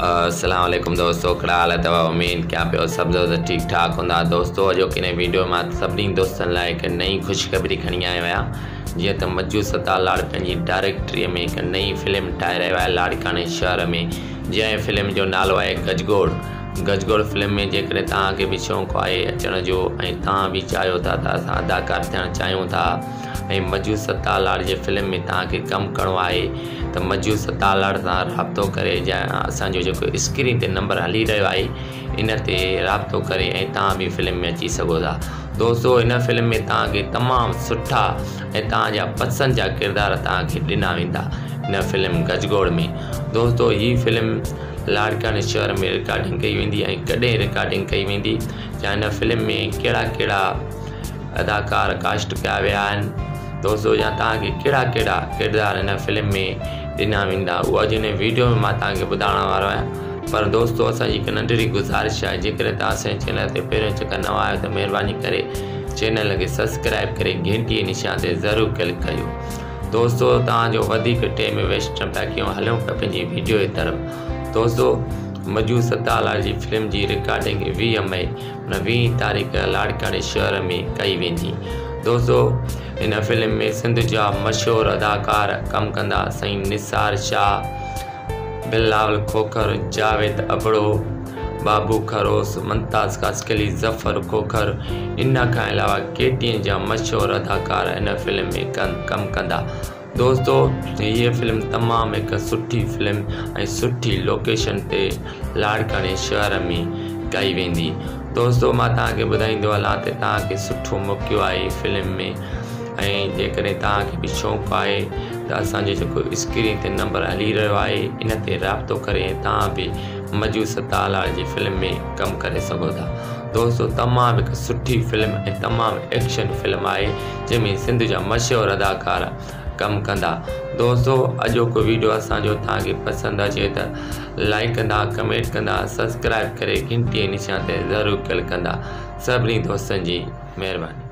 اسلام عليڪم دوستو ڪھڙا حال اٿو اميد ڪيان پيو سڀ دوست ٺيڪ ٺاڪ هوندا دوستو اڄوڪي هن ويڊيو مان سڀني دوستن لاء هڪ نئين خوشخبري کڻي آيو آهيان جيئن ته مجو ستار لاڙ پنهنجي ڊائريڪٽري ۾ هڪ نئين فلم ٺاهي رهيو آهي لاڙڪاڻي شهر ۾ جنهن فلم جو نالو آهي گجگوڙ گجگوڙ فلم ۾ جيڪڏهن توهان کي به شوق آهي اچڻ جو ۽ توهان به چاهيو ٿا ته اسان اداڪار ٿيڻ چاهيون ٿا ۽ مجو ستار لاڙ جي فلم ۾ توهان کي ڪم ڪرڻو آهي ته مجو ستار لاڙ سان رابطو ڪري جا اسان جو جيڪو اسڪرين تي نمبر هلي رهيو آهي ان تي رابطو ڪري ۽ توهان به فلم ۾ اچي سگهو ٿا دوستو هن فلم ۾ توهان کي تمام سٺا ۽ توهان جا پسند جا ڪردار توهان کي ڏنا ويندا هن فلم گجگوڙ ۾ دوستو هي فلم لاڙڪاڻي شهر ۾ رڪارڊنگ ڪئي ويندي ۽ ڪڏهن رڪارڊنگ ڪئي ويندي يا هن فلم ۾ ڪهڙا ڪهڙا اداڪار ڪاسٽ ڪيا ويا آهن دوستو يا توهان کي ڪهڙا ڪهڙا ڪردار هن فلم ۾ ڏنا ويندا اهو اڄ هن ويڊيو ۾ مان توهان کي ٻڌائڻ وارو آهيان پر دوستو اسان جي هڪ ننڍڙي گذارش آهي جيڪڏهن توهان اسان جي چينل تي پهريون چڪر نوان آهيو ته مهرباني ڪري چينل کي سبسڪرائب ڪري گهنٽي جي نشان تي ضرور ڪلڪ ڪيو دوستو توهان جو وڌيڪ ٽيم ويسٽ نه پيا ڪيون هلون پيا پنهنجي ويڊيو جي طرف دوستو مجو ستالا جي فلم جي رڪارڊنگ 20 مئي ان ويهين تاريخ لاڙڪاڻي شهر ۾ ڪئي ويندي. دوستو هن فلم ۾ سنڌ جا مشهور اداڪار ڪم ڪندا سائين نثار شاهه، بلاول کوکر، جاويد ابڙو، بابو خروس، ممتاز خاصخيلي، ظفر کوکر ان کان علاوه ڪي ٽي اين جا مشهور اداڪار هن فلم ۾ ڪم ڪندا. دوستو هيء فلم تمام هڪ سٺي فلم ۽ سٺي لوڪيشن تي لاڙڪاڻي شهر ۾ ڪئي ويندي دوستو مان توهان کي ٻڌائيندو هلان ته توهان کي سٺو موقعو آهي فلم ۾ ۽ جيڪڏهن توهان کي به شوق آهي ته اسان جو جيڪو اسڪرين تي نمبر هلي رهيو آهي ان تي رابطو ڪري توهان به مجو ستالاڙ جي فلم ۾ ڪم ڪري سگهو ٿا دوستو تمام هڪ سٺي فلم ۽ تمام ايڪشن فلم آهي جنهن ۾ سنڌ جا مشهور اداڪار ڪم ڪندا دوستو اڄوڪو ويڊيو اسان جو توهان کي پسند اچي ته لائڪ ڪندا ڪمينٽ ڪندا سبسڪرائب ڪري گهنٽي جي نشان تي ضرور ڪلڪ ڪندا سڀني دوستن جي مهرباني.